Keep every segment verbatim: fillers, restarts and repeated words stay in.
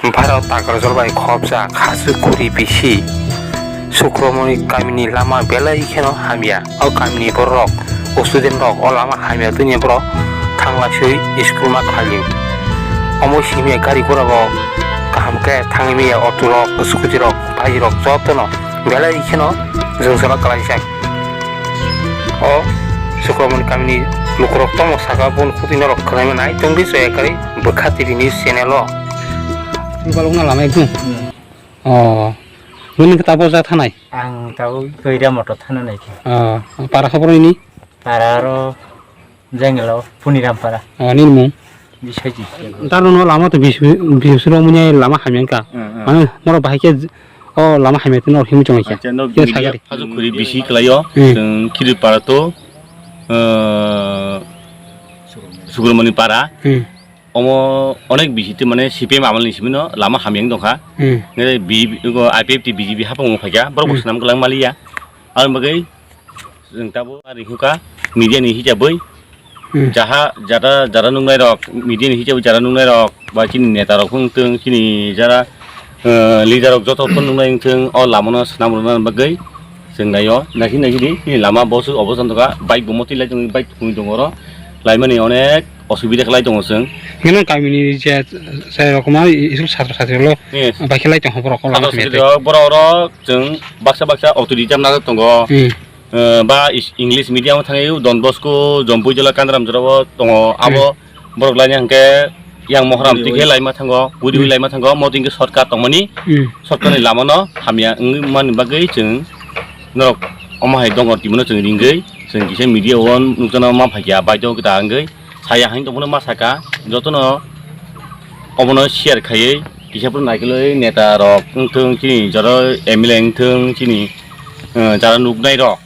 Bharat Takarjal bai khopjak hasu khuri bisi Sukromoni kamini lama belai kheno hamya. O kamini bororok, o student rok o lama hamya tini borok thanglasui school ma khalio. Omo simi gari gura bo kaham khe thangwi maya, auto rok, scooty rok, bike rok jotono belai kheno jwngjalak kalaijak. O Sukromoni kamini lukurok tongmo saka boni khutui norok khwnaima nai tongdi Joya Kari Bwkha T V news channel o. Balok na lama ekdom. Hmm. Oh. Nini khe tabo ja thanai? Ang tabo Koira motor thana nai khe. Oh. Para khobor ini? Para aro Jengelo Puniram para. Oh, nini mung? Biswajit. Taro no lama to bis-, biswaswrok manya lama hamya wngkha. Hmm, hmm. Mane moro bahai khe j-, o lama hamya tino himwi chonglai kha. Acha, no, khe media sagari. Hajo khuri bisi khlaio. Hmm. Chwng Khiripara to, eh, Sukromoni para. Hmm. Omo onek bisi te mane C P M amal ni simi no lama hamya wng tongkha. Hmm. Nge bi-, bi-, go I P F T B J P hapang wng phaikha. Borok bo Hmm. swnam kwlang maliya. Aboni bagwi chwng tabo ari hwnkha media ni hisabwi. Hmm. Jaha, jara, jara nuknai rok, media ni hisabwi jara nuknai rok, ba chini neta rok wng thung, chini jara, eh, leader rok joto phano nuknai wng thung, o lama no swnam rwna bagwi chwng nai o, naikhe naikhe di, chini lama bosu obo chan tongkha, bike bo motwi lai tongwi, bike thumwi tongo oro, laimani onek osubida khlai tongo chwng. Hino kamini je, je rokma school satro satri rok Yes. bai khe lai tongkha borok o lama Satro satri hamya twi. Rok, borok rok chwng baksa baksa auto reserve najak tongo. Hmm. Eh, ba is-, English medium o thangwi Don Bosco, Jompui Jela, Kandaram jora o tongo. Hmm. Abo borok laina hwnkhe yang Mohram Guriwi. Twi khe laima thango, Guriwi Hmm. laima thango, omo twi hwnkhe shortcut tongmani, Hmm. shortcut ni lama no hamya wngwi mani bagwi chwng norok omo hai dongor twi mano chwng ringwi, chwng kisa media o nukjana ma phaikha, baidhok da wngwi saya hai tongmano ma saka, jotono omono share khaiwi kisa phuru naikolwi neta rok wngthung, chini jora M L A wngthung, chini, eh, jara nuknai rok.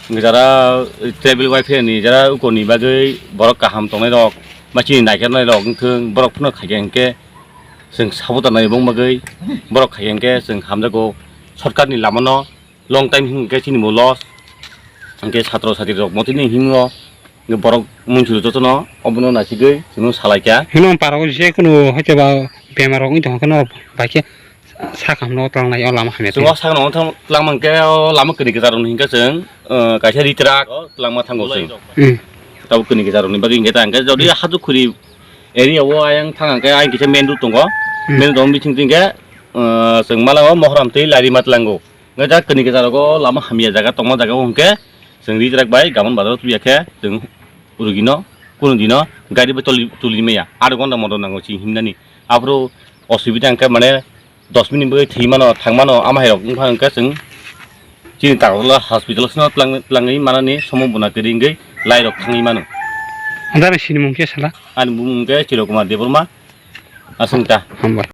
Hwnkhe jara, eh, tribal welfare ni jara ukorni bagwi borok kaham tongnai rok, ba chini naikharnai rok wngthung, borok phano khaikha hwnkhe chwng support nai bong bagwi borok khaikha hwnkhe chwng hamjago, sorkar ni lama no long time hwnkhe chini bo loss, hwnkhe satro satri rok motini hingo, hwnkhe borok munsuru jotono obono naisigwi chwngno salaikha. Hino parao je kunu hoite ba bemar rok wngwi tongkha no bai khe Sakhamno tlangnai o lama hamya Chwng o twi. Sakno wngthang tlangma hwnkhe o lama kwrwi kwchar rokni hwnkhe chwng, uh, kaisa ritrak o tlangma thango chwng. Hmm. Tabuk kwrwi kwchar rokni bagwi hwnkhe ta hwnkhe jodi Hmm. Hajukhuri area o ayang thang hwnkhe ayang kisa main road tongo. Hmm. Main road tongo bising hwnkhe, uh, chwng mala o Mohram tei Larima tlango. Hwnkhe ta kwrwi kwchar rogo lama hamya jaga tongma jaga o hwnkhe chwng ritrak bai gamon bazar o tubya khe chwng rugino kunu dino gari bai tuli, tuli maya. Aat ghonta motom nango chini himnani. Aphuru osubida hwnkhe mane dos minute bagwi thwi mano, thang mano, ama hai rok wngkha hwnkhe chwng chini Takarjala hospital sino tlang-, tlangwi manani somo buna kwrwi wngwi lai rok thangwi mano. Nang ani sinimung khe sala? Ani bumung khe Chiro Kumar Debbarma, aswk ta. Hambai.